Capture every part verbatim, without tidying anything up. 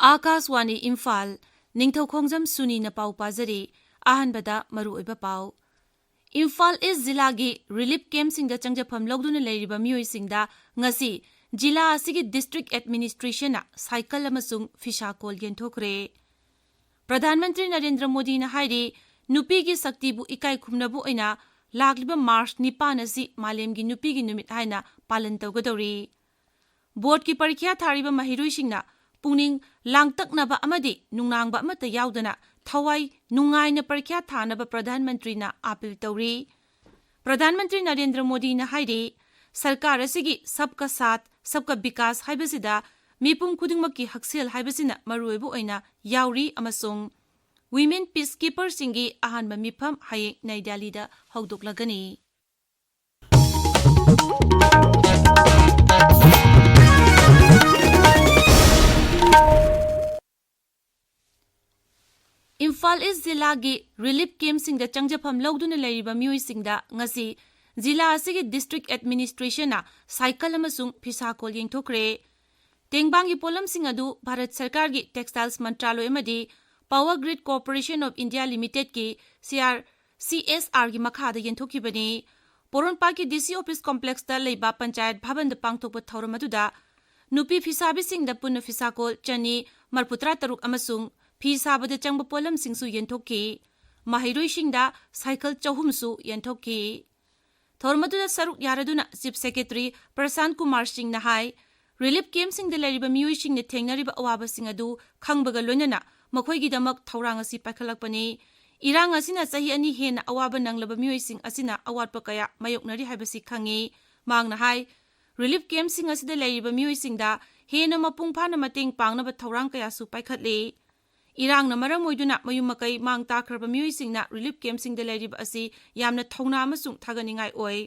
ꯑꯥꯀꯥꯁꯋꯥꯅꯤ ꯏꯝꯐꯥꯜ, ꯅꯤꯡꯊꯧꯈꯣꯡꯖꯝ ꯁꯨꯅꯤꯅ ꯄꯥꯎ ꯄꯥꯖꯔꯤ꯫ ꯑꯍꯥꯟꯕꯗ ꯃꯔꯨꯑꯣꯏꯕ ꯄꯥꯎ꯫ ꯏꯝꯐꯥꯜ ꯏꯁ ꯖꯤꯂꯥꯒꯤ ꯔꯤꯂꯤꯐ ꯀꯦꯝꯞꯁꯤꯡꯗ ꯆꯪꯖꯐꯝ ꯂꯧꯗꯨꯅ ꯂꯩꯔꯤꯕ ꯃꯤꯑꯣꯏꯁꯤꯡꯗ ꯉꯁꯤ ꯖꯤꯂꯥ ꯑꯁꯤꯒꯤ ꯗꯤꯁꯇ꯭ꯔꯤꯛ ꯑꯦꯗꯃꯤꯅꯤꯁꯇ꯭ꯔꯦꯁꯟꯅ ꯁꯥꯏꯀꯜ ꯑꯃꯁꯨꯡ ꯐꯤꯁꯥꯀꯣꯜ ꯌꯦꯟꯊꯣꯛꯈ꯭ꯔꯦ꯫ ꯄ꯭ꯔꯙꯥꯟ ꯃꯟꯇ꯭ꯔꯤ ꯅꯔꯦꯟꯗ꯭ꯔ ꯃꯣꯗꯤꯅ ꯍꯥꯏꯔꯤ, ꯅꯨꯄꯤꯒꯤ ꯁꯛꯇꯤꯕꯨ ꯏꯀꯥꯏ ꯈꯨꯝꯅꯕ ꯑꯣꯏꯅ ꯂꯥꯛꯂꯤꯕ ꯃꯥꯔꯆ ꯅꯤꯄꯥꯟ ꯑꯁꯤ ꯃꯥꯂꯦꯝꯒꯤ ꯅꯨꯄꯤꯒꯤ ꯅꯨꯃꯤꯠ ꯍꯥꯏꯅ ꯄꯥꯂꯟ ꯇꯧꯒꯗꯧꯔꯤ꯫ ꯕꯣꯔꯗꯀꯤ ꯄꯔꯤꯈ꯭ꯌꯥ ꯊꯥꯔꯤꯕ ꯃꯍꯩꯔꯣꯏꯁꯤꯡꯅ ꯄꯨꯛꯅꯤꯡ ꯂꯥꯡꯇꯛꯅꯕ ꯑꯃꯗꯤ ꯅꯨꯡꯅꯥꯡꯕ ꯑꯃꯠꯇ ꯌꯥꯎꯗꯅ ꯊꯋꯥꯏ ꯅꯨꯡꯉꯥꯏꯅ ꯄꯔꯤꯈ꯭ꯌꯥ ꯊꯥꯅꯕ ꯄ꯭ꯔꯙꯥꯟ ꯃꯟꯇ꯭ꯔꯤꯅ ꯑꯥꯄꯤꯜ ꯇꯧꯔꯤ꯫ ꯄ꯭ꯔꯙꯥꯟ ꯃꯟꯇ꯭ꯔꯤ ꯅꯔꯦꯟꯗ꯭ꯔ ꯃꯣꯗꯤꯅ ꯍꯥꯏꯔꯤ, ꯁꯔꯀꯥꯔ ꯑꯁꯤꯒꯤ ꯁꯕꯀꯥ ꯁꯥꯊ, ꯁꯕꯀꯥ ꯕꯤꯀꯥꯁ ꯍꯥꯏꯕꯁꯤꯗ ꯃꯤꯄꯨꯝ ꯈꯨꯗꯤꯡꯃꯛꯀꯤ ꯍꯛꯁꯦꯜ ꯍꯥꯏꯕꯁꯤꯅ ꯃꯔꯨꯑꯣꯏꯕ ꯑꯣꯏꯅ ꯌꯥꯎꯔꯤ ꯑꯃꯁꯨꯡ ꯋꯤꯃꯦꯟ ꯄꯤꯁꯀꯤꯄꯔꯁꯤꯡꯒꯤ ꯑꯍꯥꯟꯕ ꯃꯤꯐꯝ ꯍꯌꯦꯡ ꯅꯩ ꯗꯦꯜꯂꯤꯗ ꯍꯧꯗꯣꯛꯂꯒꯅꯤ꯫ ꯏꯝꯐꯥꯜ ꯏꯁ ꯖꯤꯂꯥꯒꯤ ꯔꯤꯂꯤꯐ ꯀꯦꯝꯞꯁꯤꯡꯗ ꯆꯪꯖꯐꯝ ꯂꯧꯗꯨꯅ ꯂꯩꯔꯤꯕ ꯃꯤꯑꯣꯏꯁꯤꯡꯗ ꯉꯁꯤ ꯖꯤꯂꯥ ꯑꯁꯤꯒꯤ ꯗꯤꯁꯇ꯭ꯔꯤꯛ ꯑꯦꯗꯃꯤꯅꯤꯁꯇ꯭ꯔꯦꯁꯟꯅ ꯁꯥꯏꯀꯜ ꯑꯃꯁꯨꯡ ꯐꯤꯁꯥꯀꯣꯜ ꯌꯦꯟꯊꯣꯛꯈ꯭ꯔꯦ꯫ ꯇꯦꯡꯕꯥꯡꯒꯤ ꯄꯣꯠꯂꯝꯁꯤꯡ ꯑꯗꯨ ꯚꯥꯔꯠ ꯁꯔꯀꯥꯔꯒꯤ ꯇꯦꯛꯁꯇꯥꯏꯜꯁ ꯃꯟꯇ꯭ꯔꯥꯂꯣꯏ ꯑꯃꯗꯤ Power Grid Corporation of India Limitedꯀꯤ C R, C S ꯑꯥꯔꯒꯤ ꯃꯈꯥꯗ ꯌꯦꯟꯊꯣꯛꯈꯤꯕꯅꯤ꯫ ꯄꯣꯔꯣꯝꯄꯥꯠꯀꯤ ꯗꯤ ꯁꯤ ꯑꯣꯐꯤꯁ ꯀꯣꯝꯄ꯭ꯂꯦꯛꯁꯇ ꯂꯩꯕ ꯄꯟꯆꯥꯌꯠ ꯚꯕꯟꯗ ꯄꯥꯡꯊꯣꯛꯄ ꯊꯧꯔꯝ ꯑꯗꯨꯗ ꯅꯨꯄꯤ ꯐꯤꯁꯥꯕꯤꯁꯤꯡꯗ ꯄꯨꯟꯅ ꯐꯤꯁꯥꯀꯣꯜ ꯆꯅꯤ ꯃꯔꯐꯨꯇꯔꯥ ꯇꯔꯨꯛ ꯑꯃꯁꯨꯡ ꯐꯤ ꯁꯥꯕꯗ ꯆꯪꯕ ꯄꯣꯠꯂꯝꯁꯤꯡꯁꯨ ꯌꯦꯟꯊꯣꯛꯈꯤ꯫ ꯃꯍꯩꯔꯣꯏꯁꯤꯡꯗ ꯁꯥꯏꯀꯜ ꯆꯍꯨꯝꯁꯨ ꯌꯦꯟꯊꯣꯛꯈꯤ꯫ ꯊꯧꯔꯝ ꯑꯗꯨꯗ ꯁꯔꯨꯛ ꯌꯥꯔꯗꯨꯅ ꯆꯤꯐ ꯁꯦꯀ꯭ꯔꯦꯇꯔꯤ ꯄ꯭ꯔꯁꯥꯟ ꯀꯨꯃꯥꯔ ꯁꯤꯡꯅ ꯍꯥꯏ, ꯔꯤꯂꯤꯐ ꯀꯦꯝꯞꯁꯤꯡꯗ ꯂꯩꯔꯤꯕ ꯃꯤꯑꯣꯏꯁꯤꯡꯅ ꯊꯦꯡꯅꯔꯤꯕ ꯑꯋꯥꯕꯁꯤꯡ ꯑꯗꯨ ꯈꯪꯕꯒ ꯂꯣꯏꯅꯅ ꯃꯈꯣꯏꯒꯤꯗꯃꯛ ꯊꯧꯔꯥꯡ ꯑꯁꯤ ꯄꯥꯏꯈꯠꯂꯛꯄꯅꯤ꯫ ꯏꯔꯥꯡ ꯑꯁꯤꯅ ꯆꯍꯤ ꯑꯅꯤ ꯍꯦꯟꯅ ꯑꯋꯥꯕ ꯅꯪꯂꯕ ꯃꯤꯑꯣꯏꯁꯤꯡ ꯑꯁꯤꯅ ꯑꯋꯥꯠꯄ ꯀꯌꯥ ꯃꯥꯌꯣꯛꯅꯔꯤ ꯍꯥꯏꯕꯁꯤ ꯈꯪꯉꯤ꯫ ꯃꯍꯥꯛꯅ ꯍꯥꯏ, ꯔꯤꯂꯤꯐ ꯀꯦꯝꯞꯁꯤꯡ ꯑꯁꯤꯗ ꯂꯩꯔꯤꯕ ꯃꯤꯑꯣꯏꯁꯤꯡꯗ ꯍꯦꯟꯅ ꯃꯄꯨꯡ ꯐꯥꯅ ꯃꯇꯦꯡ ꯄꯥꯡꯅꯕ ꯊꯧꯔꯥꯡ ꯀꯌꯥꯁꯨ ꯄꯥꯏꯈꯠꯂꯤ꯫ ꯏꯔꯥꯡꯅ ꯃꯔꯝ ꯑꯣꯏꯗꯨꯅ ꯃꯌꯨꯝ ꯃꯀꯩ ꯃꯥꯡ ꯇꯥꯛꯈ꯭ꯔꯕ ꯃꯤꯑꯣꯏꯁꯤꯡꯅ ꯔꯤꯂꯤꯐ ꯀꯦꯝꯞꯁꯤꯡꯗ ꯂꯩꯔꯤꯕ ꯑꯁꯤ ꯌꯥꯝꯅ ꯊꯧꯅꯥ ꯑꯃꯁꯨꯡ ꯊꯥꯒꯠꯅꯤꯡꯉꯥꯏ ꯑꯣꯏ꯫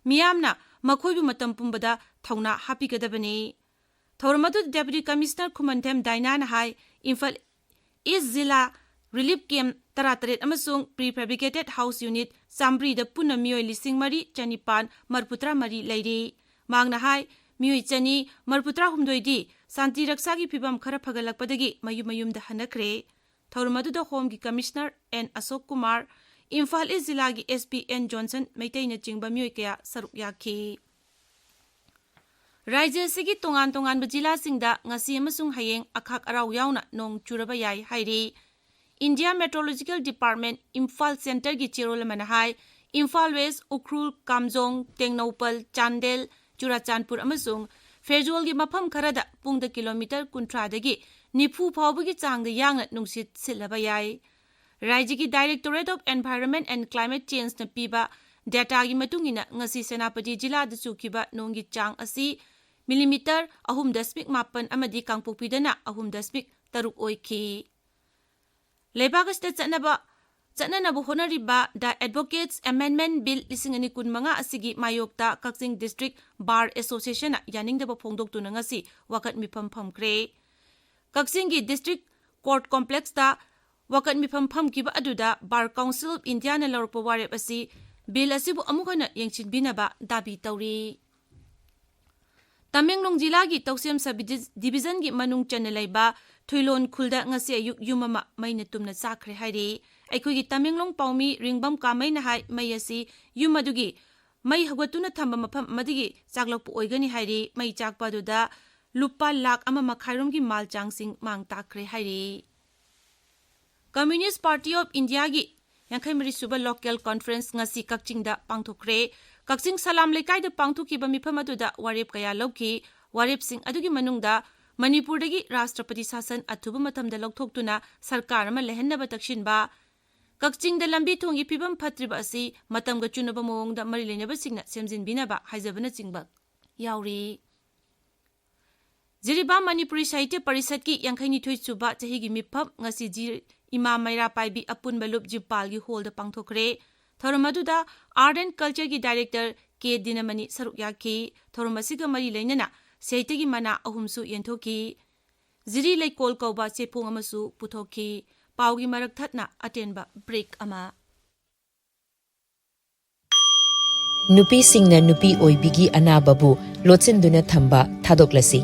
ꯃꯤꯌꯥꯝꯅ ꯃꯈꯣꯏꯕꯨ ꯃꯇꯝ ꯄꯨꯝꯕꯗ ꯊꯧꯅꯥ ꯍꯥꯞꯄꯤꯒꯗꯕꯅꯤ꯫ ꯊꯧꯔꯝ ꯑꯗꯨꯗ ꯗꯦꯄꯨꯇꯤ ꯀꯃꯤꯁꯅꯔ ꯈꯨꯃꯟꯊꯦꯝ ꯗꯥꯏꯅꯥꯅ ꯍꯥꯏ, ꯏꯝꯐꯥꯜ ꯏꯁ ꯖꯤꯂꯥ ꯔꯤꯂꯤꯐ ꯀꯦꯝꯞ ꯇꯔꯥꯇꯔꯦꯠ ꯑꯃꯁꯨꯡ ꯄ꯭ꯔꯤ ꯐꯦꯕ꯭ꯔꯤꯀꯦꯇꯦꯗ ꯍꯥꯎꯁ ꯌꯨꯅꯤꯠ ꯆꯥꯃꯔꯤꯗ ꯄꯨꯟꯅ ꯃꯤꯑꯣꯏ ꯂꯤꯁꯤꯡ ꯃꯔꯤ ꯆꯅꯤꯄꯥꯟ ꯃꯔꯐꯨꯇꯔꯥ ꯃꯔꯤ ꯂꯩꯔꯤ꯫ ꯃꯍꯥꯛꯅ ꯍꯥꯏ, ꯃꯤꯑꯣꯏ ꯆꯅꯤ ꯃꯔꯤꯐꯨꯇꯔꯥꯍꯨꯝꯗꯣꯏꯗꯤ ꯁꯥꯟꯇꯤ ꯔꯛꯁꯥꯒꯤ ꯐꯤꯕꯝ ꯈꯔ ꯐꯒꯠꯂꯛꯄꯗꯒꯤ ꯃꯌꯨꯝ ꯃꯌꯨꯝꯗ ꯍꯟꯅꯈ꯭ꯔꯦ꯫ ꯊꯧꯔꯝ ꯑꯗꯨꯗ ꯍꯣꯝꯒꯤ ꯀꯃꯤꯁꯅꯔ ꯑꯦꯟ ꯑꯁꯣꯛ ꯀꯨꯃꯥꯔ, ꯏꯝꯐꯥꯜ ꯏꯁ ꯖꯤꯂꯥꯒꯤ ꯑꯦꯁ ꯄꯤ ꯑꯦꯟ ꯖꯣꯟꯁꯟ ꯃꯩꯇꯩꯅꯆꯤꯡꯕ ꯃꯤꯑꯣꯏ ꯀꯌꯥ ꯁꯔꯨꯛ ꯌꯥꯈꯤ꯫ ꯔꯥꯖ꯭ꯌ ꯑꯁꯤꯒꯤ ꯇꯣꯉꯥꯟ ꯇꯣꯉꯥꯟꯕ ꯖꯤꯂꯥꯁꯤꯡꯗ ꯉꯁꯤ ꯑꯃꯁꯨꯡ ꯍꯌꯦꯡ ꯑꯈꯥꯛ ꯑꯔꯥꯎ ꯌꯥꯎꯅ ꯅꯣꯡ ꯆꯨꯔꯕ ꯌꯥꯏ ꯍꯥꯏꯔꯤ꯫ ꯏꯟꯗꯤꯌꯥ ꯃꯦꯇ꯭ꯔꯣꯂꯣꯖꯤꯀꯦꯜ ꯗꯤꯄꯥꯔꯠꯃꯦꯟ ꯏꯝꯐꯥꯜ ꯁꯦꯟꯇꯔꯒꯤ ꯆꯦꯔꯣꯜ ꯑꯃꯅ ꯍꯥꯏ, ꯏꯝꯐꯥꯜ ꯋꯦꯁ, ꯎꯈ꯭ꯔꯨꯜ, ꯀꯥꯝꯖꯣꯡ, ꯇꯦꯡꯅꯧꯄꯜ, ꯆꯥꯟꯗꯦꯜ, ꯆꯨꯔꯥꯆꯥꯟꯄꯨꯔ ꯑꯃꯁꯨꯡ ꯐꯦꯔꯖꯣꯜꯒꯤ ꯃꯐꯝ ꯈꯔꯗ ꯄꯨꯡꯗ ꯀꯤꯂꯣꯃꯤꯇꯔ ꯀꯨꯟꯊ꯭ꯔꯥꯗꯒꯤ ꯅꯤꯐꯨ ꯐꯥꯎꯕꯒꯤ ꯆꯥꯡꯗ ꯌꯥꯡꯅ ꯅꯨꯡꯁꯤꯠ ꯁꯤꯠꯂꯕ ꯌꯥꯏ꯫ ꯔꯥꯖ꯭ꯌꯒꯤ Directorate of Environment and Climate Changeꯅ ꯄꯤꯕ dataꯒꯤ ꯃꯇꯨꯡ ꯏꯟꯅ, ꯉꯁꯤ ꯁꯦꯅꯥꯄꯇꯤ ꯖꯤꯂꯥꯗ ꯆꯨꯈꯤꯕ ꯅꯣꯡꯒꯤ ꯆꯥꯡ ꯑꯁꯤ ꯃꯤꯂꯤꯃꯤꯇꯔ ꯑꯍꯨꯝ ꯗꯁꯃꯤꯛ ꯃꯥꯄꯟ ꯑꯃꯗꯤ ꯀꯥꯡꯄꯣꯛꯄꯤꯗꯅ ꯑꯍꯨꯝ ꯗꯁꯃꯤꯛ ꯇꯔꯨꯛ ꯑꯣꯏꯈꯤ꯫ ꯂꯩꯕꯥꯛ ꯑꯁꯤꯗ ꯆꯠꯅꯕ, ꯆꯠꯅꯅꯕ ꯍꯣꯠꯅꯔꯤꯕ The Advocates Amendment Bill ꯂꯤꯁꯤꯡ ꯑꯅꯤ ꯀꯨꯟꯃꯉꯥ ꯑꯁꯤꯒꯤ ꯃꯥꯌꯣꯛꯇ ꯀꯛꯆꯤꯡ District Bar Associationꯅ ꯌꯥꯅꯤꯡꯗꯕ ꯐꯣꯡꯗꯣꯛꯇꯨꯅ ꯉꯁꯤ ꯋꯥꯀꯠ ꯃꯤꯐꯝ ꯐꯝꯈ꯭ꯔꯦ꯫ ꯀꯛꯆꯤꯡꯒꯤ District Court Complexꯇ ꯋꯥꯀꯠ ꯃꯤꯐꯝ ꯐꯝꯈꯤꯕ ꯑꯗꯨꯗ Bar Council of Indiaꯅ ꯂꯧꯔꯛꯄ ꯋꯥꯔꯦꯞ ꯑꯁꯤ Bill ꯑꯁꯤꯕꯨ ꯑꯃꯨꯛ ꯍꯟꯅ ꯌꯦꯡꯁꯤꯟꯕꯤꯅꯕ ꯗꯥꯕꯤ ꯇꯧꯔꯤ꯫ ꯇꯃꯦꯡꯂꯣꯡ ꯖꯤꯂꯥꯒꯤ ꯇꯧꯁꯦꯝ Sub Divisionꯒꯤ ꯃꯅꯨꯡ ꯆꯟꯅ ꯂꯩꯕ ꯊꯨꯏꯂꯣꯟ ꯈꯨꯜꯗ ꯉꯁꯤ ꯑꯌꯨꯛ ꯌꯨꯝ ꯑꯃ ꯃꯩꯅ ꯇꯨꯝꯅ ꯆꯥꯛꯈ꯭ꯔꯦ ꯍꯥꯏꯔꯤ꯫ ꯑꯩꯈꯣꯏꯒꯤ ꯇꯃꯦꯡꯂꯣꯡ ꯄꯥꯎꯃꯤ ꯔꯤꯡꯕꯝ ꯀꯥꯃꯩꯅ ꯍꯥꯏ, ꯃꯩ ꯑꯁꯤ ꯌꯨꯝ ꯑꯗꯨꯒꯤ ꯃꯩ ꯍꯧꯒꯠꯇꯨꯅ ꯊꯝꯕ ꯃꯐꯝ ꯑꯃꯗꯒꯤ ꯆꯥꯛꯂꯛꯄ ꯑꯣꯏꯒꯅꯤ ꯍꯥꯏꯔꯤ꯫ ꯃꯩ ꯆꯥꯛꯄ ꯑꯗꯨꯗ ꯂꯨꯄꯥ ꯂꯥꯈ ꯑꯃ ꯃꯈꯥꯏꯔꯣꯝꯒꯤ ꯃꯥꯜ ꯆꯥꯡꯁꯤꯡ ꯃꯥꯡ ꯇꯥꯛꯈ꯭ꯔꯦ ꯍꯥꯏꯔꯤ꯫ Communist Party of Indiaꯒꯤ ꯌꯥꯡꯈꯩ ꯃꯔꯤ ꯁꯨꯕ Local Conference ꯉꯁꯤ ꯀꯛꯆꯤꯡꯗ ꯄꯥꯡꯊꯣꯛꯈ꯭ꯔꯦ꯫ ꯀꯛꯆꯤꯡ ꯁꯂꯥꯝ ꯂꯩꯀꯥꯏꯗ ꯄꯥꯡꯊꯣꯛꯈꯤꯕ ꯃꯤꯐꯝ ꯑꯗꯨꯗ ꯋꯥꯔꯦꯞ ꯀꯌꯥ ꯂꯧꯈꯤ꯫ ꯋꯥꯔꯦꯞꯁꯤꯡ ꯑꯗꯨꯒꯤ ꯃꯅꯨꯡꯗ ꯃꯅꯤꯄꯨꯔꯗꯒꯤ ꯔꯥꯁꯇ꯭ꯔꯄꯇꯤ ꯁꯥꯁꯟ ꯑꯊꯨꯕ ꯃꯇꯝꯗ ꯂꯧꯊꯣꯛꯇꯨꯅ ꯁꯔꯀꯥꯔ ꯑꯃ ꯂꯩꯍꯟꯅꯕ ꯇꯛꯁꯤꯟꯕ, ꯀꯛꯆꯤꯡꯗ ꯂꯝꯕꯤ ꯊꯣꯡꯒꯤ ꯐꯤꯕꯝ ꯐꯠꯇ꯭ꯔꯤꯕ ꯑꯁꯤ ꯃꯇꯝꯒ ꯆꯨꯅꯕ ꯃꯑꯣꯡꯗ ꯃꯔꯤ ꯂꯩꯅꯕꯁꯤꯡꯅ ꯁꯦꯝꯖꯤꯟꯕꯤꯅꯕ ꯍꯥꯏꯖꯕꯅꯆꯤꯡꯕ ꯌꯥꯎꯔꯤ꯫ ꯖꯤꯔꯤꯕꯥꯝ ꯃꯅꯤꯄꯨꯔꯤ ꯁꯥꯍꯤꯇ꯭ꯌ ꯄꯔꯤꯁꯠꯀꯤ ꯌꯥꯡꯈꯩꯅꯤꯊꯣꯏ ꯁꯨꯕ ꯆꯍꯤꯒꯤ ꯃꯤꯐꯝ ꯉꯁꯤ ꯖꯤ ꯏꯃꯥ ꯃꯩꯔꯥ ꯄꯥꯏꯕꯤ ꯑꯄꯨꯟꯕ ꯂꯨꯞ ꯖꯤꯝꯄꯥꯜꯒꯤ ꯍꯣꯜꯗ ꯄꯥꯡꯊꯣꯛꯈ꯭ꯔꯦ꯫ ꯊꯧꯔꯝ ꯑꯗꯨꯗ Art and Cultureꯒꯤ Director ꯀꯦ ꯗꯤꯅꯃꯅꯤ ꯁꯔꯨꯛ ꯌꯥꯈꯤ꯫ ꯊꯧꯔꯝ ꯑꯁꯤꯒ ꯃꯔꯤ ꯂꯩꯅꯅ ꯁꯥꯍꯤꯇ꯭ꯌꯒꯤ ꯃꯅꯥ ꯑꯍꯨꯝꯁꯨ ꯌꯦꯟꯊꯣꯛꯈꯤ꯫ ꯖꯤꯔꯤ ꯂꯩꯀꯣꯜ ꯀꯧꯕ ꯆꯦꯐꯣꯡ ꯑꯃꯁꯨ ꯄꯨꯊꯣꯛꯈꯤ꯫ ꯄꯥꯎꯒꯤ ꯃꯔꯛ ꯊꯠꯅ ꯑꯇꯦꯟꯕ break ꯑꯃ꯫ ꯅꯨꯄꯤꯁꯤꯡꯅ ꯅꯨꯄꯤ ꯑꯣꯏꯕꯤꯒꯤ ꯑꯅꯥꯕꯕꯨ ꯂꯣꯠꯁꯤꯟꯗꯨꯅ ꯊꯝꯕ ꯊꯥꯗꯣꯛꯂꯁꯤ꯫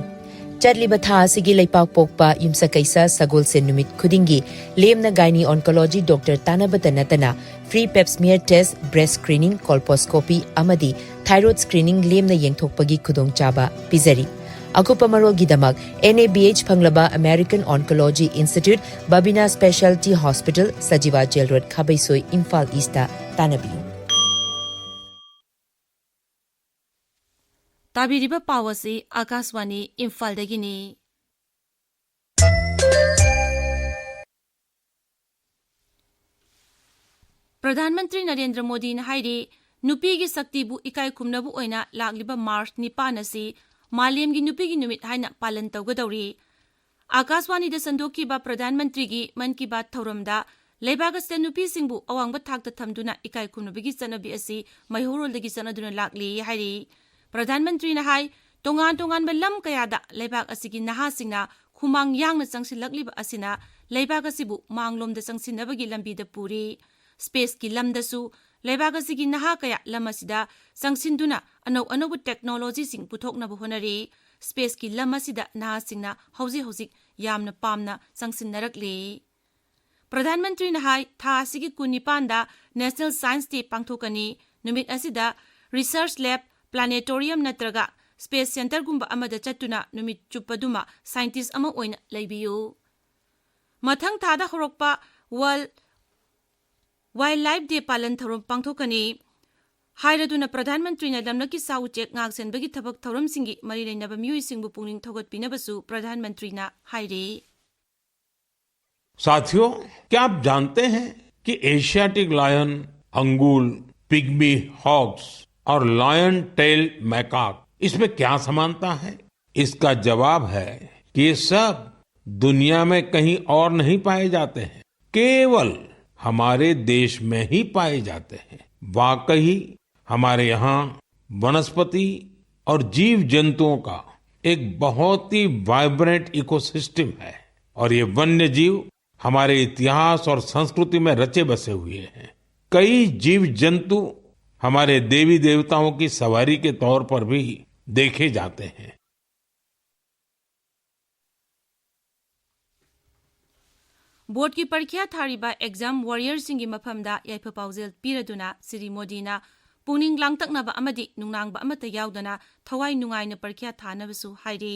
ꯆꯠꯂꯤꯕ ꯊꯥ ꯑꯁꯤꯒꯤ ꯂꯩꯄꯥꯛ ꯄꯣꯛꯄ ꯌꯨꯝꯁꯀꯩꯁ ꯁꯒꯣꯜꯁꯦꯟ ꯅꯨꯃꯤꯠ ꯈꯨꯗꯤꯡꯒꯤ ꯂꯦꯝꯅ gynae oncology doctor ꯇꯥꯟꯅꯕꯇ ꯅꯠꯇꯅ free pap smear test, breast screening, colposcopy ꯑꯃꯗꯤ thyroid screening ꯂꯦꯝꯅ ꯌꯦꯡꯊꯣꯛꯄꯒꯤ ꯈꯨꯗꯣꯡꯆꯥꯕ ꯄꯤꯖꯔꯤ꯫ ꯑꯀꯨꯞꯄ ꯃꯔꯣꯜꯒꯤꯗꯃꯛ N A B H ꯐꯪꯂꯕ American Oncology Institute, Babina Specialty Hospital, Sajiwa jail road, Khabeisoi, Imphal east ꯇꯥꯟꯅꯕꯤꯌꯨ꯫ ꯇꯥꯕꯤꯔꯤꯕ ꯄꯥꯎ ꯑꯁꯤ ꯑꯥꯀꯥꯁꯋꯥꯅꯤ ꯏꯝꯐꯥꯜꯗꯒꯤꯅꯤ꯫ ꯄ꯭ꯔꯙꯥꯟ ꯃꯟꯇ꯭ꯔꯤ ꯅꯔꯦꯟꯗ꯭ꯔ ꯃꯣꯗꯤꯅ ꯍꯥꯏꯔꯤ, ꯅꯨꯄꯤꯒꯤ ꯁꯛꯇꯤꯕꯨ ꯏꯀꯥꯏ ꯈꯨꯝꯅꯕ ꯑꯣꯏꯅ ꯂꯥꯛꯂꯤꯕ ꯃꯥꯔꯆ ꯅꯤꯄꯥꯟ ꯑꯁꯤ ꯃꯥꯂꯦꯝꯒꯤ ꯅꯨꯄꯤꯒꯤ ꯅꯨꯃꯤꯠ ꯍꯥꯏꯅ ꯄꯥꯂꯟ ꯇꯧꯒꯗꯧꯔꯤ꯫ ꯑꯥꯀꯥꯁꯋꯥꯅꯤꯗ ꯁꯟꯗꯣꯛꯈꯤꯕ ꯄ꯭ꯔꯙꯥꯟ ꯃꯟꯇ꯭ꯔꯤꯒꯤ ꯃꯟ ꯀꯤ ꯕꯥꯠ ꯊꯧꯔꯝꯗ ꯂꯩꯕꯥꯛ ꯑꯁꯤꯗ ꯅꯨꯄꯤꯁꯤꯡꯕꯨ ꯑꯋꯥꯡꯕ ꯊꯥꯛꯇ ꯊꯝꯗꯨꯅ ꯏꯀꯥꯏ ꯈꯨꯝꯅꯕꯒꯤ ꯆꯠꯅꯕꯤ ꯑꯁꯤ ꯃꯩꯍꯧꯔꯣꯜꯗꯒꯤ ꯆꯠꯅꯗꯨꯅ ꯂꯥꯛꯂꯤ ꯍꯥꯏꯔꯤ꯫ ꯄ꯭ꯔꯙꯥꯟ ꯃꯟꯇ꯭ꯔꯤꯅ ꯍꯥꯏ, ꯇꯣꯉꯥꯟ ꯇꯣꯉꯥꯟꯕ ꯂꯝ ꯀꯌꯥꯗ ꯂꯩꯕꯥꯛ ꯑꯁꯤꯒꯤ ꯅꯍꯥꯁꯤꯡꯅ ꯈꯨꯃꯥꯡ ꯌꯥꯡꯅ ꯆꯪꯁꯤꯜꯂꯛꯂꯤꯕ ꯑꯁꯤꯅ ꯂꯩꯕꯥꯛ ꯑꯁꯤꯕꯨ ꯃꯥꯡꯂꯣꯝꯗ ꯆꯪꯁꯤꯟꯅꯕꯒꯤ ꯂꯝꯕꯤꯗ ꯄꯨꯔꯤ꯫ ꯁ꯭ꯄꯦꯁꯀꯤ ꯂꯝꯗꯁꯨ ꯂꯩꯕꯥꯛ ꯑꯁꯤꯒꯤ ꯅꯍꯥ ꯀꯌꯥ ꯂꯝ ꯑꯁꯤꯗ ꯆꯪꯁꯤꯟꯗꯨꯅ ꯑꯅꯧ ꯑꯅꯧꯕ ꯇꯦꯛꯅꯣꯂꯣꯖꯤꯁꯤꯡ ꯄꯨꯊꯣꯛꯅꯕ ꯍꯣꯠꯅꯔꯤ꯫ ꯁ꯭ꯄꯦꯁꯀꯤ ꯂꯝ ꯑꯁꯤꯗ ꯅꯍꯥꯁꯤꯡꯅ ꯍꯧꯖꯤꯛ ꯍꯧꯖꯤꯛ ꯌꯥꯝꯅ ꯄꯥꯝꯅ ꯆꯪꯁꯤꯟꯅꯔꯛꯂꯤ꯫ ꯄ꯭ꯔꯙꯥꯟ ꯃꯟꯇ꯭ꯔꯤꯅ ꯍꯥꯏ, ꯊꯥ ꯑꯁꯤꯒꯤ ꯀꯨꯟꯅꯤꯄꯥꯟꯗ National Science Day ꯄꯥꯡꯊꯣꯛꯀꯅꯤ꯫ ꯅꯨꯃꯤꯠ ꯑꯁꯤꯗ research lab, planetarium ꯅꯠꯇ꯭ꯔꯒ space centreꯒꯨꯝꯕ ꯑꯃꯗ ꯆꯠꯇꯨꯅ ꯅꯨꯃꯤꯠ ꯆꯨꯞꯄꯗꯨꯃ scientist ꯑꯃ ꯑꯣꯏꯅ ꯂꯩꯕꯤꯌꯨ꯫ ꯃꯊꯪ ꯊꯥꯗ ꯍꯧꯔꯛꯄ World Wildlife Day ꯄꯥꯂꯟ ꯊꯧꯔꯝ ꯄꯥꯡꯊꯣꯛꯀꯅꯤ ꯍꯥꯏꯔꯗꯨꯅ ꯄ꯭ꯔꯙꯥꯟ ꯃꯟꯇ꯭ꯔꯤꯅ ꯂꯝꯂꯛꯀꯤ ꯁꯥ ꯎꯆꯦꯛ ꯉꯥꯛ ꯁꯦꯟꯕꯒꯤ ꯊꯕꯛ ꯊꯧꯔꯝꯁꯤꯡꯒꯤ ꯃꯔꯤ ꯂꯩꯅꯕ ꯃꯤꯑꯣꯏꯁꯤꯡꯕꯨ ꯄꯨꯛꯅꯤꯡ ꯊꯧꯒꯠꯄꯤꯅꯕꯁꯨ ꯄ꯭ꯔꯙꯥꯟ ꯃꯟꯇ꯭ꯔꯤꯅ ꯍꯥꯏꯔꯤ꯫ साथियों, क्या आप जानते हैं कि Asiatic lion, Angul, pygmy hogs और लायन टेल मैकाक, इसमें क्या समानता है? इसका जवाब है कि ये सब दुनिया में कहीं और नहीं पाए जाते हैं, केवल हमारे देश में ही पाए जाते हैं। वाकई हमारे यहाँ वनस्पति और जीव जंतुओं का एक बहुत ही वाइब्रेंट इकोसिस्टम है और ये वन्य जीव हमारे इतिहास और संस्कृति में रचे बसे हुए हैं। कई जीव जंतु हमारे देवी देवताओं की सवारी के तौर पर भी देखे जाते हैं। ꯕꯣꯔꯗꯀꯤ ꯄꯔꯤꯈ꯭ꯌꯥ ꯊꯥꯔꯤꯕ ꯑꯦꯛꯖꯥꯝ ꯋꯥꯔꯤꯌꯔꯁꯤꯡꯒꯤ ꯃꯐꯝꯗ ꯌꯥꯏꯐ ꯄꯥꯎꯖꯦꯜ ꯄꯤꯔꯗꯨꯅ ꯁ꯭ꯔꯤ ꯃꯣꯗꯤꯅ ꯄꯨꯛꯅꯤꯡ ꯂꯥꯡꯇꯛꯅꯕ ꯑꯃꯗꯤ ꯅꯨꯡꯅꯥꯡꯕ ꯑꯃꯠꯇ ꯌꯥꯎꯗꯅ ꯊꯋꯥꯏ ꯅꯨꯡꯉꯥꯏꯅ ꯄꯔꯤꯈ꯭ꯌꯥ ꯊꯥꯅꯕꯁꯨ ꯍꯥꯏꯔꯤ꯫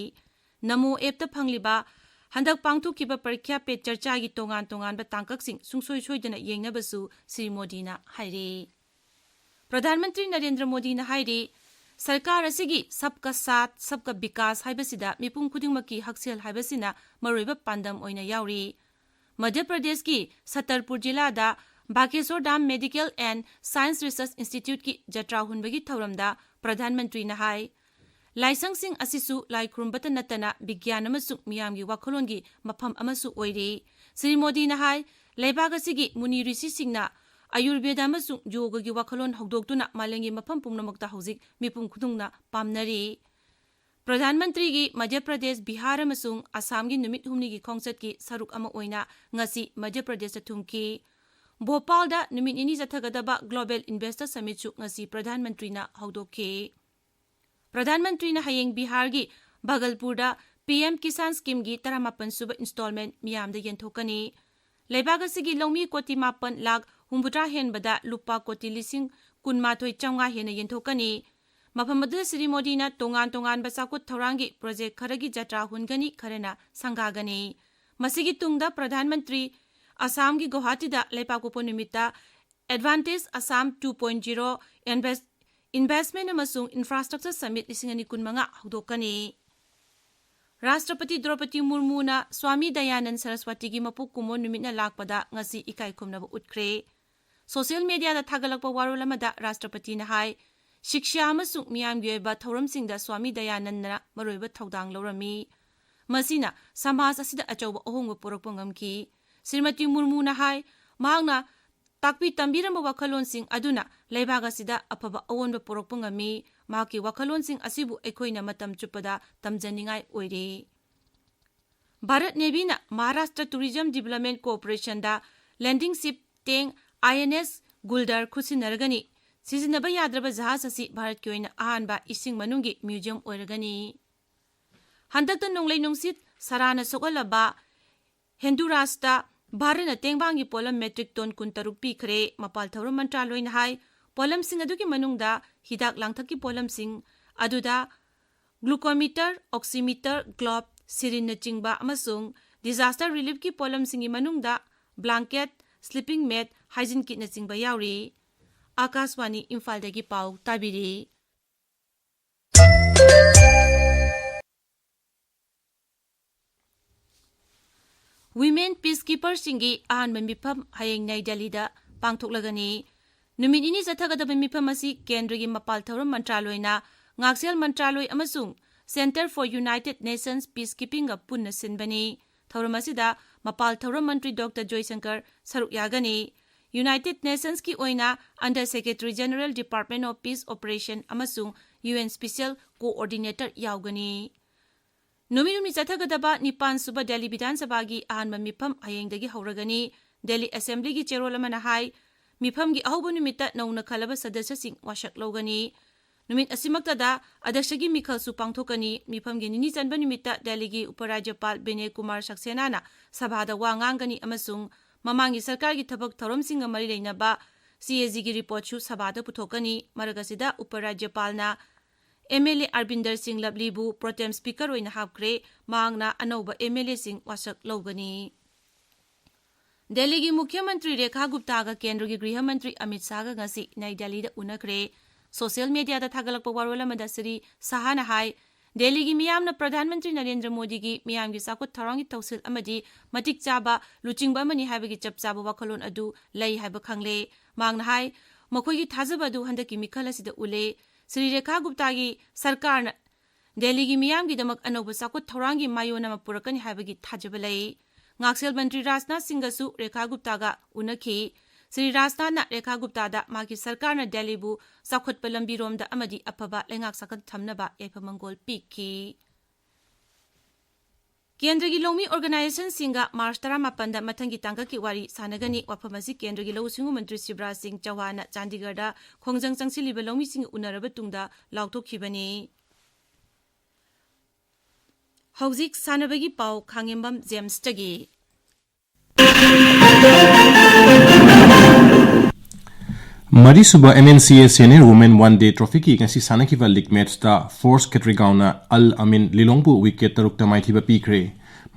ꯅꯃꯣ ꯑꯦꯞꯇ ꯐꯪꯂꯤꯕ ꯍꯟꯗꯛ ꯄꯥꯡꯊꯣꯛꯈꯤꯕ ꯄꯔꯤꯈ꯭ꯌꯥ ꯄꯦ ꯆꯔꯆꯥꯒꯤ ꯇꯣꯉꯥꯟ ꯇꯣꯉꯥꯟꯕ ꯇꯥꯡꯀꯛꯁꯤꯡ ꯁꯨꯡꯁꯣꯏ ꯁꯣꯏꯗꯅ ꯌꯦꯡꯅꯕꯁꯨ ꯁ꯭ꯔꯤ ꯃꯣꯗꯤꯅ ꯍꯥꯏꯔꯤ꯫ ꯄ꯭ꯔꯙꯥꯟ ꯃꯟꯇ꯭ꯔꯤ ꯅꯔꯦꯟꯗ꯭ꯔ ꯃꯣꯗꯤꯅ ꯍꯥꯏꯔꯤ, ꯁꯔꯀꯥꯔ ꯑꯁꯤꯒꯤ ꯁꯕꯀꯥ ꯁꯥꯊ, ꯁꯕꯀꯥ ꯕꯤꯀꯥꯁ ꯍꯥꯏꯕꯁꯤꯗ ꯃꯤꯄꯨꯝ ꯈꯨꯗꯤꯡꯃꯛꯀꯤ ꯍꯛꯁꯦꯜ ꯍꯥꯏꯕꯁꯤꯅ ꯃꯔꯨꯑꯣꯏꯕ ꯄꯥꯟꯗꯝ ꯑꯣꯏꯅ ꯌꯥꯎꯔꯤ꯫ ꯃꯙ꯭ꯌ ꯄ꯭ꯔꯗꯦꯁꯀꯤ ꯁꯇꯔꯄꯨꯔ ꯖꯤꯂꯥꯗ ꯕꯥꯒꯦꯁꯣꯔ ꯙꯥꯝ ꯃꯦꯗꯤꯀꯦꯜ ꯑꯦꯟ ꯁꯥꯏꯟꯁ ꯔꯤꯁꯔꯆ ꯏꯟꯁꯇꯤꯇ꯭ꯌꯨꯠꯀꯤ ꯖꯇ꯭ꯔꯥ ꯍꯨꯟꯕꯒꯤ ꯊꯧꯔꯝꯗ ꯄ꯭ꯔꯙꯥꯟ ꯃꯟꯇ꯭ꯔꯤꯅ ꯍꯥꯏ, ꯂꯥꯏꯁꯪꯁꯤꯡ ꯑꯁꯤꯁꯨ ꯂꯥꯏ ꯈꯨꯔꯨꯝꯕꯇ ꯅꯠꯇꯅ ꯕꯤꯒ꯭ꯌꯥꯟ ꯑꯃꯁꯨꯡ ꯃꯤꯌꯥꯝꯒꯤ ꯋꯥꯈꯜꯂꯣꯟꯒꯤ ꯃꯐꯝ ꯑꯃꯁꯨ ꯑꯣꯏꯔꯤ꯫ ꯁ꯭ꯔꯤ ꯃꯣꯗꯤꯅ ꯍꯥꯏ, ꯂꯩꯕꯥꯛ ꯑꯁꯤꯒꯤ ꯃꯨꯅꯤ ꯔꯤꯁꯤꯁꯤꯡꯅ ꯑꯌꯨꯔꯕꯦꯗ ꯑꯃꯁꯨꯡ ꯌꯣꯒꯒꯤ ꯋꯥꯈꯜꯂꯣꯟ ꯍꯧꯗꯣꯛꯇꯨꯅ ꯃꯥꯂꯦꯝꯒꯤ ꯃꯐꯝ ꯄꯨꯝꯅꯃꯛꯇ ꯍꯧꯖꯤꯛ ꯃꯤꯄꯨꯝ ꯈꯨꯗꯤꯡꯅ ꯄꯥꯝꯅꯔꯤ꯫ ꯄ꯭ꯔꯙꯥꯟ ꯃꯟꯇ꯭ꯔꯤꯒꯤ ꯃꯙ꯭ꯌ ꯄ꯭ꯔꯗꯦꯁ, ꯕꯤꯍꯥꯔ ꯑꯃꯁꯨꯡ ꯑꯁꯥꯝꯒꯤ ꯅꯨꯃꯤꯠ ꯍꯨꯝꯅꯤꯒꯤ ꯈꯣꯡꯆꯠꯀꯤ ꯁꯔꯨꯛ ꯑꯃ ꯑꯣꯏꯅ ꯉꯁꯤ ꯃꯙ꯭ꯌ ꯄ꯭ꯔꯗꯦꯁꯇ ꯊꯨꯡꯈꯤ꯫ ꯚꯣꯄꯥꯜꯗ ꯅꯨꯃꯤꯠ ꯅꯤꯅꯤ ꯆꯠꯊꯒꯗꯕ ꯒ꯭ꯂꯣꯕꯦꯜ ꯏꯟꯚꯦꯁꯇꯔ ꯁꯃꯤꯠꯁꯨ ꯉꯁꯤ ꯄ꯭ꯔꯙꯥꯟ ꯃꯟꯇ꯭ꯔꯤꯅ ꯍꯧꯗꯣꯛꯈꯤ꯫ ꯄ꯭ꯔꯙꯥꯟ ꯃꯟꯇ꯭ꯔꯤꯅ ꯍꯌꯦꯡ ꯕꯤꯍꯥꯔꯒꯤ ꯚꯒꯜꯄꯨꯔꯗ ꯄꯤ ꯑꯦꯝ ꯀꯤꯁꯥꯟ ꯁ꯭ꯀꯤꯝꯒꯤ ꯇꯔꯥꯃꯥꯄꯟ ꯁꯨꯕ ꯏꯟꯁꯇꯣꯜꯃꯦꯟꯠ ꯃꯤꯌꯥꯝꯗ ꯌꯦꯟꯊꯣꯛꯀꯅꯤ꯫ ꯂꯩꯕꯥꯛ ꯑꯁꯤꯒꯤ ꯂꯧꯃꯤ ꯀꯣꯇꯤ ꯃꯥꯄꯟ ꯂꯥꯈ ꯍꯨꯝꯐꯨꯇꯔꯥ ꯍꯦꯟꯕꯗ ꯂꯨꯄꯥ ꯀꯣꯇꯤ ꯂꯤꯁꯤꯡ ꯀꯨꯟꯃꯥꯊꯣꯏ ꯆꯥꯝꯃꯉꯥ ꯍꯦꯟꯅ ꯌꯦꯟꯊꯣꯛꯀꯅꯤ꯫ ꯃꯐꯝ ꯑꯗꯨꯗ ꯁ꯭ꯔꯤ ꯃꯣꯗꯤꯅ ꯇꯣꯉꯥꯟ ꯇꯣꯉꯥꯟꯕ ꯆꯥꯎꯈꯠ ꯊꯧꯔꯥꯡꯒꯤ ꯄ꯭ꯔꯣꯖꯦꯛ ꯈꯔꯒꯤ ꯖꯇ꯭ꯔꯥ ꯍꯨꯟꯒꯅꯤ, ꯈꯔꯅ ꯁꯪꯒꯥꯒꯅꯤ꯫ ꯃꯁꯤꯒꯤ ꯇꯨꯡꯗ ꯄ꯭ꯔꯙꯥꯟ ꯃꯟꯇ꯭ꯔꯤ ꯑꯁꯥꯝꯒꯤ ꯒꯧꯍꯥꯇꯤꯗ ꯂꯩꯄꯥꯛꯄꯣꯛꯄ ꯅꯨꯃꯤꯠꯇ Advantage Assam two point zero Invest-, Investment ꯑꯃꯁꯨꯡ Infrastructure Summit ꯂꯤꯁꯤꯡ ꯑꯅꯤ ꯀꯨꯟꯃꯉꯥ ꯍꯧꯗꯣꯛꯀꯅꯤ꯫ ꯔꯥꯁꯇ꯭ꯔꯄꯇꯤ ꯗ꯭ꯔꯧꯄꯗꯤ ꯃꯨꯔꯃꯨꯅ ꯁ꯭ꯋꯥꯃꯤ ꯗꯌꯥꯅꯟ ꯁꯔꯁꯋꯇꯤꯒꯤ ꯃꯄꯣꯛ ꯀꯨꯝꯑꯣꯟ ꯅꯨꯃꯤꯠꯅ ꯂꯥꯛꯄꯗ ꯉꯁꯤ ꯏꯀꯥꯏ ꯈꯨꯝꯅꯕ ꯎꯠꯈ꯭ꯔꯦ꯫ ꯁꯣꯁꯤꯌꯦꯜ ꯃꯤꯗꯤꯌꯥꯗ ꯊꯥꯒꯠꯂꯛꯄ ꯋꯥꯔꯣꯜ ꯑꯃꯗ ꯔꯥꯁꯇ꯭ꯔꯄꯇꯤꯅ ꯍꯥꯏ, ꯁꯤꯛꯁꯥ ꯑꯃꯁꯨꯡ ꯃꯤꯌꯥꯝꯒꯤ ꯑꯣꯏꯕ ꯊꯧꯔꯝꯁꯤꯡꯗ ꯁ꯭ꯋꯥꯃꯤ ꯗꯌꯥꯅꯟꯗꯅ ꯃꯔꯨꯑꯣꯏꯕ ꯊꯧꯗꯥꯡ ꯂꯧꯔꯝꯃꯤ꯫ ꯃꯁꯤꯅ ꯁꯃꯥꯖ ꯑꯁꯤꯗ ꯑꯆꯧꯕ ꯑꯍꯣꯡꯕ ꯄꯨꯔꯛꯄ ꯉꯝꯈꯤ꯫ ꯁ꯭ꯔꯤꯃꯇꯤ ꯃꯨꯔꯃꯨꯅ ꯍꯥꯏ, ꯃꯍꯥꯛꯅ ꯇꯥꯛꯄꯤ ꯇꯝꯕꯤꯔꯝꯕ ꯋꯥꯈꯜꯂꯣꯟꯁꯤꯡ ꯑꯗꯨꯅ ꯂꯩꯕꯥꯛ ꯑꯁꯤꯗ ꯑꯐꯕ ꯑꯑꯣꯟꯕ ꯄꯨꯔꯛꯄ ꯉꯝꯃꯤ꯫ ꯃꯍꯥꯛꯀꯤ ꯋꯥꯈꯜꯂꯣꯟꯁꯤꯡ ꯑꯁꯤꯕꯨ ꯑꯩꯈꯣꯏꯅ ꯃꯇꯝ ꯆꯨꯞꯄꯗ ꯇꯝꯖꯅꯤꯡꯉꯥꯏ ꯑꯣꯏꯔꯤ꯫ ꯚꯥꯔꯠ ꯅꯦꯚꯤꯅ ꯃꯍꯥꯔꯥꯁꯇ꯭ꯔ ꯇꯨꯔꯤꯖꯝ ꯗꯤꯚꯦꯂꯞꯃꯦꯟꯠ ꯀꯣꯔꯄꯣꯔꯦꯁꯟꯗ landing ship tank I N S Guldar ꯈꯨꯠꯁꯤꯟꯅꯔꯒꯅꯤ꯫ ꯁꯤꯖꯤꯟꯅꯕ ꯌꯥꯗ꯭ꯔꯕ ꯖꯍꯥꯖ ꯑꯁꯤ ꯚꯥꯔꯠꯀꯤ ꯑꯣꯏꯅ ꯑꯍꯥꯟꯕ ꯏꯁꯤꯡ ꯃꯅꯨꯡꯒꯤ ꯃ꯭ꯌꯨꯖꯤꯌꯝ ꯑꯣꯏꯔꯒꯅꯤ꯫ ꯍꯟꯗꯛꯇ ꯅꯣꯡꯂꯩ ꯅꯨꯡꯁꯤꯠ ꯁꯥꯔꯥꯅ ꯁꯣꯛꯍꯜꯂꯕ ꯍꯣꯟꯗꯨꯔꯥꯁꯇ ꯚꯥꯔꯠꯅ ꯇꯦꯡꯕꯥꯡꯒꯤ ꯄꯣꯠꯂꯝ ꯃꯦꯇ꯭ꯔꯤꯛ ꯇꯣꯟ ꯀꯨꯟꯇꯔꯨꯛ ꯄꯤꯈ꯭ꯔꯦ꯫ ꯃꯄꯥꯜ ꯊꯧꯔꯝ ꯃꯟꯇ꯭ꯔꯥꯂꯣꯏꯅ ꯍꯥꯏ, ꯄꯣꯠꯂꯝꯁꯤꯡ ꯑꯗꯨꯒꯤ ꯃꯅꯨꯡꯗ ꯍꯤꯗꯥꯛ ꯂꯥꯡꯊꯛꯀꯤ ꯄꯣꯠꯂꯝꯁꯤꯡ, ꯑꯗꯨꯗ glucometer, oximeter, glove, syringeꯅꯆꯤꯡꯕ ꯑꯃꯁꯨꯡ disaster reliefꯀꯤ ꯄꯣꯠꯂꯝꯁꯤꯡꯒꯤ ꯃꯅꯨꯡꯗ blanket, sleeping mat, hygiene kitꯅꯆꯤꯡꯕ ꯌꯥꯎꯔꯤ꯫ ꯑꯥꯀꯥꯁꯕꯥꯅꯤ ꯏꯝꯐꯥꯜꯗꯒꯤ ꯄꯥꯎ ꯇꯥꯕꯤꯔꯤ꯫ Women peacekeeperꯁꯤꯡꯒꯤ ꯑꯍꯥꯟꯕ ꯃꯤꯐꯝ ꯍꯌꯦꯡ ꯅ꯭ꯌꯨ ꯗꯦꯜꯂꯤꯗ ꯄꯥꯡꯊꯣꯛꯂꯒꯅꯤ꯫ ꯅꯨꯃꯤꯠ ꯅꯤꯅꯤ ꯆꯠꯊꯒꯗꯕ ꯃꯤꯐꯝ ꯑꯁꯤ ꯀꯦꯟꯗ꯭ꯔꯒꯤ ꯃꯄꯥꯜ ꯊꯧꯔꯝ ꯃꯟꯇ꯭ꯔꯥꯂꯣꯏꯅ, ꯉꯥꯛꯁꯦꯜ ꯃꯟꯇ꯭ꯔꯥꯂꯣꯏ ꯑꯃꯁꯨꯡ Centre for United Nations Peacekeepingꯒ ꯄꯨꯟꯅ ꯁꯤꯟꯕꯅꯤ꯫ ꯊꯧꯔꯝ ꯑꯁꯤꯗ ꯃꯄꯥꯜ ꯊꯧꯔꯝ ꯃꯟꯇ꯭ꯔꯤ ꯗꯣꯛꯇꯔ ꯖꯣꯏꯁꯪꯀꯔ ꯁꯔꯨꯛ ꯌꯥꯒꯅꯤ꯫ United Nations ꯀꯤ ꯑꯣꯏꯅ Under Secretary General, Department of Peace Operation ꯑꯃꯁꯨꯡ UN Special Coordinator ꯌꯥꯎꯒꯅꯤ꯫ ꯅꯨꯃꯤꯠ ꯍꯨꯝꯅꯤ ꯆꯠꯊꯒꯗꯕ ꯅꯤꯄꯥꯟ ꯁꯨꯕ ꯗꯦꯜꯂꯤ ꯕꯤꯙꯥꯟ ꯁꯚꯥꯒꯤ ꯑꯍꯥꯟꯕ ꯃꯤꯐꯝ ꯍꯌꯦꯡꯗꯒꯤ ꯍꯧꯔꯒꯅꯤ꯫ ꯗꯦꯜꯂꯤ ꯑꯦꯁꯦꯝꯕ꯭ꯂꯤꯒꯤ ꯆꯦꯔꯣꯜ ꯑꯃꯅ ꯍꯥꯏ, ꯃꯤꯐꯝꯒꯤ ꯑꯍꯧꯕ ꯅꯨꯃꯤꯠꯇ ꯅꯧꯅ ꯈꯜꯂꯕ ꯁꯗꯁ꯭ꯌꯁꯤꯡ ꯋꯥꯁꯛ ꯂꯧꯒꯅꯤ꯫ ꯅꯨꯃꯤꯠ ꯑꯁꯤꯃꯛꯇꯗ ꯑꯗ꯭ꯌꯛꯁꯒꯤ ꯃꯤꯈꯜꯁꯨ ꯄꯥꯡꯊꯣꯛꯀꯅꯤ꯫ ꯃꯤꯐꯝꯒꯤ ꯅꯤꯅꯤ ꯆꯟꯕ ꯅꯨꯃꯤꯠꯇ ꯗꯦꯜꯂꯤꯒꯤ ꯎꯄꯔꯥꯖ꯭ꯌꯄꯥꯜ ꯕꯤꯅꯦ ꯀꯨꯃꯥꯔ ꯁꯛꯁꯦꯅꯥꯅ ꯁꯚꯥꯗ ꯋꯥ ꯉꯥꯡꯒꯅꯤ ꯑꯃꯁꯨꯡ ꯃꯃꯥꯡꯒꯤ ꯁꯔꯀꯥꯔꯒꯤ ꯊꯕꯛ ꯊꯧꯔꯝꯁꯤꯡꯒ ꯃꯔꯤ ꯂꯩꯅꯕ ꯁꯤ ꯑꯦ ꯖꯤꯒꯤ ꯔꯤꯄꯣꯔꯠꯁꯨ ꯁꯚꯥꯗ ꯄꯨꯊꯣꯛꯀꯅꯤ꯫ ꯃꯔꯛ ꯑꯁꯤꯗ ꯎꯄꯔꯥꯖ꯭ꯌꯄꯥꯜꯅ ꯑꯦꯝ ꯑꯦꯜ ꯑꯦ ꯑꯔꯕꯤꯟꯗꯔ ꯁꯤꯡ ꯂꯕꯂꯤꯕꯨ ꯄ꯭ꯔꯣꯇꯦꯝ ꯁ꯭ꯄꯤꯀꯔ ꯑꯣꯏꯅ ꯍꯥꯞꯈ꯭ꯔꯦ꯫ ꯃꯍꯥꯛꯅ ꯑꯅꯧꯕ ꯑꯦꯝ ꯑꯦꯜ ꯑꯦꯁꯤꯡ ꯋꯥꯁꯛ ꯂꯧꯒꯅꯤ꯫ ꯗꯦꯜꯂꯤꯒꯤ ꯃꯨꯈ꯭ꯌ ꯃꯟꯇ꯭ꯔꯤ ꯔꯦꯈꯥ ꯒꯨꯞꯇꯥꯒ ꯀꯦꯟꯗ꯭ꯔꯒꯤ ꯒ꯭ꯔꯤꯍ ꯃꯟꯇ꯭ꯔꯤ ꯑꯃꯤꯠ ꯁꯥꯍꯒ ꯉꯁꯤ ꯅ꯭ꯌꯨ ꯗꯦꯜꯂꯤꯗ ꯎꯅꯈ꯭ꯔꯦ꯫ ꯁꯣꯁꯤꯌꯦꯜ ꯃꯤꯗꯤꯌꯥꯗ ꯊꯥꯒꯠꯂꯛꯄ ꯋꯥꯔꯣꯜ ꯑꯃꯗ ꯁ꯭ꯔꯤ ꯁꯥꯍꯅ ꯍꯥꯏ, ꯗꯦꯜꯂꯤꯒꯤ ꯃꯤꯌꯥꯝꯅ ꯄ꯭ꯔꯙꯥꯟ ꯃꯟꯇ꯭ꯔꯤ ꯅꯔꯦꯟꯗ꯭ꯔ ꯃꯣꯗꯤꯒꯤ ꯃꯤꯌꯥꯝꯒꯤ ꯆꯥꯎꯈꯠ ꯊꯧꯔꯥꯡꯒꯤ ꯊꯧꯁꯤꯜ ꯑꯃꯗꯤ ꯃꯇꯤꯛ ꯆꯥꯕ ꯂꯨꯆꯤꯡꯕ ꯑꯃꯅꯤ ꯍꯥꯏꯕꯒꯤ ꯆꯞ ꯆꯥꯕ ꯋꯥꯈꯜꯂꯣꯟ ꯑꯗꯨ ꯂꯩ ꯍꯥꯏꯕ ꯈꯪꯂꯦ꯫ ꯃꯍꯥꯛꯅ ꯍꯥꯏ, ꯃꯈꯣꯏꯒꯤ ꯊꯥꯖꯕ ꯑꯗꯨ ꯍꯟꯗꯛꯀꯤ ꯃꯤꯈꯜ ꯑꯁꯤꯗ ꯎꯠꯂꯦ꯫ ꯁ꯭ꯔꯤ ꯔꯦꯈꯥ ꯒꯨꯞꯇꯥꯒꯤ ꯁꯔꯀꯥꯔꯅ ꯗꯦꯜꯂꯤꯒꯤ ꯃꯤꯌꯥꯝꯒꯤꯗꯃꯛ ꯑꯅꯧꯕ ꯆꯥꯎꯈꯠ ꯊꯧꯔꯥꯡꯒꯤ ꯃꯥꯏꯑꯣꯟ ꯑꯃ ꯄꯨꯔꯛꯀꯅꯤ ꯍꯥꯏꯕꯒꯤ ꯊꯥꯖꯕ ꯂꯩ꯫ ꯉꯥꯛꯁꯦꯜ ꯃꯟꯇ꯭ꯔꯤ ꯔꯥꯖꯅꯥꯊ ꯁꯤꯡꯒꯁꯨ ꯔꯦꯈꯥ ꯒꯨꯞꯇꯥꯒ ꯎꯅꯈꯤ꯫ ꯁ꯭ꯔꯤ ꯔꯥꯖꯅꯥꯊꯅ ꯔꯦꯈꯥ ꯒꯨꯞꯇꯥꯗ ꯃꯍꯥꯛꯀꯤ ꯁꯔꯀꯥꯔꯅ ꯗꯦꯜꯂꯤꯕꯨ ꯆꯥꯎꯈꯠꯄ ꯂꯝꯕꯤꯔꯣꯝꯗ ꯑꯃꯗꯤ ꯑꯐꯕ ꯂꯩꯉꯥꯛ ꯆꯥꯎꯈꯠ ꯊꯝꯅꯕ ꯌꯥꯏꯐ ꯃꯪꯒꯣꯜ ꯄꯤꯈꯤ꯫ ꯀꯦꯟꯗ꯭ꯔꯒꯤ ꯂꯧꯃꯤ ꯑꯣꯔꯒꯅꯥꯏꯖꯦꯁꯟꯁꯤꯡꯒ ꯃꯥꯔꯆ ꯇꯔꯥꯃꯥꯄꯟꯗ ꯃꯊꯪꯒꯤ ꯇꯥꯡꯀꯛꯀꯤ ꯋꯥꯔꯤ ꯁꯥꯟꯅꯒꯅꯤ꯫ ꯋꯥꯐꯝ ꯑꯁꯤ ꯀꯦꯟꯗ꯭ꯔꯒꯤ ꯂꯧꯎ ꯁꯤꯡꯎ ꯃꯟꯇ꯭ꯔꯤ ꯁꯤꯕ꯭ꯔꯥꯖ ꯁꯤꯡ ꯆꯧꯍꯥꯟꯅ ꯆꯥꯟꯗꯤꯒꯔꯗ ꯈꯣꯡꯖꯪ ꯆꯪꯁꯤꯜꯂꯤꯕ ꯂꯧꯃꯤꯁꯤꯡꯒ ꯎꯅꯔꯕ ꯇꯨꯡꯗ ꯂꯥꯎꯊꯣꯛꯈꯤꯕꯅꯤ꯫ ꯍꯧꯖꯤꯛ ꯁꯥꯟꯅꯕꯒꯤ ꯄꯥꯎ ꯈꯥꯉꯦꯝꯕꯝ ꯖꯦꯝꯁꯇꯒꯤ꯫ ꯃꯔꯤꯁꯨꯕ M N C A Senior Women One Day Trophyꯒꯤ ꯉꯁꯤ ꯁꯥꯟꯅꯈꯤꯕ ꯂꯤꯒ ꯃꯦꯠꯆꯇ ꯐꯣꯔꯁ ꯈꯦꯇ꯭ꯔꯤꯒꯥꯎꯅ ꯑꯜ ꯑꯃꯤꯟ ꯂꯤꯂꯣꯡꯕꯨ ꯋꯤꯀꯦꯠ ꯇꯔꯨꯛꯇ ꯃꯥꯏꯊꯤꯕ ꯄꯤꯈ꯭ꯔꯦ꯫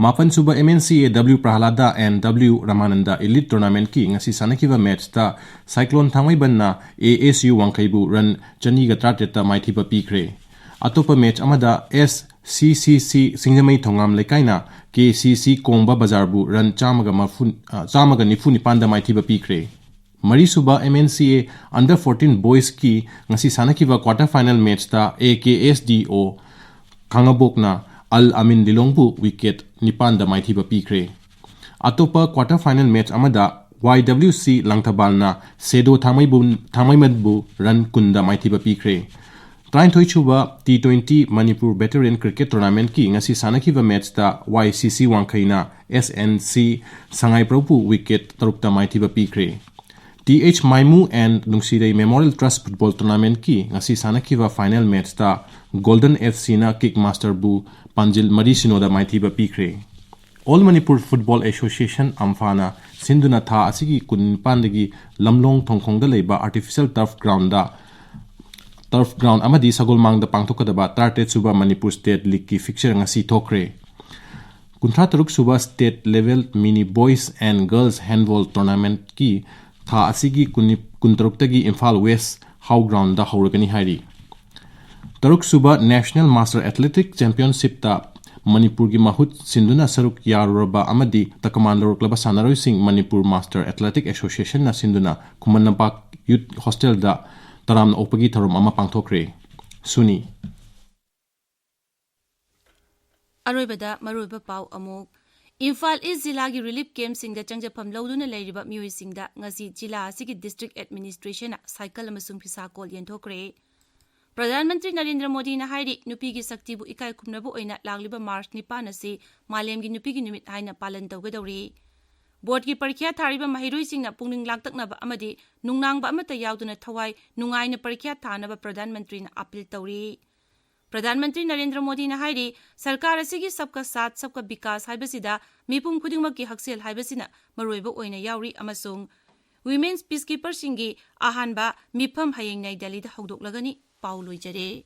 ꯃꯥꯄꯟꯁꯨꯕ M N C A W Prahalada and W Ramananda Elite Tournamentꯀꯤ ꯉꯁꯤ ꯁꯥꯟꯅꯈꯤꯕ ꯃꯦꯠꯆꯇ ꯁꯥꯏꯀ꯭ꯂꯣꯟ ꯊꯥꯡꯃꯩꯕꯟꯅ A S U ꯋꯥꯡꯈꯩꯕꯨ ꯔꯟ ꯆꯅꯤꯒ ꯇꯔꯥꯇꯔꯦꯠꯇ ꯃꯥꯏꯊꯤꯕ ꯄꯤꯈ꯭ꯔꯦ꯫ ꯑꯇꯣꯞꯄ ꯃꯦꯠꯆ ꯑꯃꯗ S C C C ꯁꯤꯡꯖꯃꯩ ꯊꯣꯉꯥꯝ ꯂꯩꯀꯥꯏꯅ K C C ꯀꯣꯡꯕ ꯕꯖꯥꯔꯕꯨ ꯔꯟ ꯆꯥꯝꯃꯒ ꯃꯔꯐꯨ, ꯑ, ꯆꯥꯝꯃꯒ ꯅꯤꯐꯨ ꯅꯤꯄꯥꯟꯗ ꯃꯥꯏꯊꯤꯕ ꯄꯤꯈ꯭ꯔꯦ꯫ ꯃꯔꯤꯁꯨꯕ M N C A Under fourteen Boysꯀꯤ ꯉꯁꯤ ꯁꯥꯟꯅꯈꯤꯕ quarter final matchꯇ A K S D O ꯈꯥꯡꯉꯕꯣꯛꯅ ꯑꯜ ꯑꯃꯤꯟ ꯂꯤꯂꯣꯡꯕꯨ ꯋꯤꯀꯦꯠ ꯅꯤꯄꯥꯟꯗ ꯃꯥꯏꯊꯤꯕ ꯄꯤꯈ꯭ꯔꯦ꯫ ꯑꯇꯣꯞꯄ quarter final match ꯑꯃꯗ Y W C ꯂꯥꯡꯊꯕꯥꯜꯅ ꯁꯦꯗꯣ ꯊꯥꯡꯃꯩꯕꯨ-, ꯊꯥꯡꯃꯩꯕꯟꯕꯨ ꯔꯟ ꯀꯨꯟꯗ ꯃꯥꯏꯊꯤꯕ ꯄꯤꯈ꯭ꯔꯦ꯫ ꯇꯔꯥꯅꯤꯊꯣꯏꯁꯨꯕ T twenty Manipur Veteran Cricket Tournamentꯀꯤ ꯉꯁꯤ ꯁꯥꯟꯅꯈꯤꯕ ꯃꯦꯠꯆꯇ Y C C ꯋꯥꯡꯈꯩꯅ S N C ꯁꯉꯥꯏꯄ꯭ꯔꯧꯕꯨ ꯋꯤꯀꯦꯠ ꯇꯔꯨꯛꯇ ꯃꯥꯏꯊꯤꯕ ꯄꯤꯈ꯭ꯔꯦ꯫ T H Maimu and ꯅꯨꯡꯁꯤꯔꯩ Memorial Trust Football Tournamentꯀꯤ ꯉꯁꯤ ꯁꯥꯟꯅꯈꯤꯕ final matchꯇ Golden F Cꯅ Kickmasterꯕꯨ ꯄꯥꯟꯖꯤꯜ ꯃꯔꯤ ꯁꯤꯅꯣꯗ ꯃꯥꯏꯊꯤꯕ ꯄꯤꯈ꯭ꯔꯦ꯫ All Manipur Football Association, ꯑꯝꯐꯥꯅ ꯁꯤꯟꯗꯨꯅ ꯊꯥ ꯑꯁꯤꯒꯤ ꯀꯨꯟꯅꯤꯄꯥꯟꯗꯒꯤ ꯂꯝꯂꯣꯡ ꯊꯣꯡꯈꯣꯡꯗ ꯂꯩꯕ artificial turf groundꯗ, turf ground ꯑꯃꯗꯤ ꯁꯒꯣꯜꯃꯥꯡꯗ ꯄꯥꯡꯊꯣꯛꯀꯗꯕ ꯇꯔꯥꯇꯔꯦꯠ ꯁꯨꯕ Manipur State Leagueꯀꯤ fixture ꯉꯁꯤ ꯊꯣꯛꯈ꯭ꯔꯦ꯫ ꯀꯨꯟꯊ꯭ꯔꯥ ꯇꯔꯨꯛ ꯁꯨꯕ State Level Mini Boys and Girls Handball Tournamentꯀꯤ ꯊꯥ ꯑꯁꯤꯒꯤ ꯀꯨꯟ, ꯀꯨꯟꯇꯔꯨꯛꯇꯒꯤ ꯏꯝꯐꯥꯜ West How Groundꯗ ꯍꯧꯔꯒꯅꯤ ꯍꯥꯏꯔꯤ꯫ ꯇꯔꯨꯛ ꯁꯨꯕ National Master Athletic Championshipꯇ ꯃꯅꯤꯄꯨꯔꯒꯤ ꯃꯍꯨꯠ ꯁꯤꯟꯗꯨꯅ ꯁꯔꯨꯛ ꯌꯥꯔꯨꯔꯕ ꯑꯃꯗꯤ ꯇꯀꯃꯥꯟ ꯂꯧꯔꯛꯂꯕ ꯁꯥꯟꯅꯔꯣꯏꯁꯤꯡ Manipur Master Athletic Associationꯅ ꯁꯤꯟꯗꯨꯅ ꯈꯨꯃꯟ ꯂꯝꯄꯥꯛ Youth Hostelꯗ ꯇꯔꯥꯝꯅ ꯑꯣꯛꯄꯒꯤ ꯊꯧꯔꯝ ꯑꯃ ꯄꯥꯡꯊꯣꯛꯈ꯭ꯔꯦ꯫ ꯁꯨꯅꯤ꯫ ꯑꯔꯣꯏꯕꯗ ꯃꯔꯨꯑꯣꯏꯕ ꯄꯥꯎ ꯑꯃꯨꯛ꯫ ꯏꯝꯐꯥꯜ ꯏꯁ ꯖꯤꯂꯥꯒꯤ ꯔꯤꯂꯤꯐ ꯀꯦꯝꯞꯁꯤꯡꯗ ꯆꯪꯖꯐꯝ ꯂꯧꯗꯨꯅ ꯂꯩꯔꯤꯕ ꯃꯤꯑꯣꯏꯁꯤꯡꯗ ꯉꯁꯤ ꯖꯤꯂꯥ ꯑꯁꯤꯒꯤ ꯗꯤꯁꯇ꯭ꯔꯤꯛ ꯑꯦꯗꯃꯤꯅꯤꯁꯇ꯭ꯔꯦꯁꯟꯅ ꯁꯥꯏꯀꯜ ꯑꯃꯁꯨꯡ ꯐꯤꯁꯥꯀꯣꯜ ꯌꯦꯟꯊꯣꯛꯈ꯭ꯔꯦ꯫ ꯄ꯭ꯔꯙꯥꯟ ꯃꯟꯇ꯭ꯔꯤ ꯅꯔꯦꯟꯗ꯭ꯔ ꯃꯣꯗꯤꯅ ꯍꯥꯏꯔꯤ, ꯅꯨꯄꯤꯒꯤ ꯁꯛꯇꯤꯕꯨ ꯏꯀꯥꯏ ꯈꯨꯝꯅꯕ ꯑꯣꯏꯅ ꯂꯥꯛꯂꯤꯕ ꯃꯥꯔꯆ ꯅꯤꯄꯥꯟ ꯑꯁꯤ ꯃꯥꯂꯦꯝꯒꯤ ꯅꯨꯄꯤꯒꯤ ꯅꯨꯃꯤꯠ ꯍꯥꯏꯅ ꯄꯥꯂꯟ ꯇꯧꯒꯗꯧꯔꯤ꯫ ꯕꯣꯔꯗꯀꯤ ꯄꯔꯤꯈ꯭ꯌꯥ ꯊꯥꯔꯤꯕ ꯃꯍꯩꯔꯣꯏꯁꯤꯡꯅ ꯄꯨꯛꯅꯤꯡ ꯂꯥꯡꯇꯛꯅꯕ ꯑꯃꯗꯤ ꯅꯨꯡꯅꯥꯡꯕ ꯑꯃꯠꯇ ꯌꯥꯎꯗꯅ ꯊꯋꯥꯏ ꯅꯨꯡꯉꯥꯏꯅ ꯄꯔꯤꯈ꯭ꯌꯥ ꯊꯥꯅꯕ ꯄ꯭ꯔꯙꯥꯟ ꯃꯟꯇ꯭ꯔꯤꯅ ꯑꯥꯄꯤꯜ ꯇꯧꯔꯤ꯫ ꯄ꯭ꯔꯙꯥꯟ ꯃꯟꯇ꯭ꯔꯤ ꯅꯔꯦꯟꯗ꯭ꯔ ꯃꯣꯗꯤꯅ ꯍꯥꯏꯔꯤ, ꯁꯔꯀꯥꯔ ꯑꯁꯤꯒꯤ ꯁꯕꯀꯥ ꯁꯥꯊ ꯁꯕꯀꯥ ꯕꯤꯀꯥꯁ ꯍꯥꯏꯕꯁꯤꯗ ꯃꯤꯄꯨꯝ ꯈꯨꯗꯤꯡꯃꯛꯀꯤ ꯍꯛꯁꯦꯜ ꯍꯥꯏꯕꯁꯤꯅ ꯃꯔꯨꯑꯣꯏꯕ ꯑꯣꯏꯅ ꯌꯥꯎꯔꯤ ꯑꯃꯁꯨꯡ ꯋꯤꯃꯦꯟꯁ ꯄꯤꯁꯀꯤꯄꯔꯁꯤꯡꯒꯤ ꯑꯍꯥꯟꯕ ꯃꯤꯐꯝ ꯍꯌꯦꯡ ꯅꯩ ꯗꯦꯜꯂꯤꯗ ꯍꯧꯗꯣꯛꯂꯒꯅꯤ꯫ ꯄꯥꯎ ꯂꯣꯏꯖꯔꯦ꯫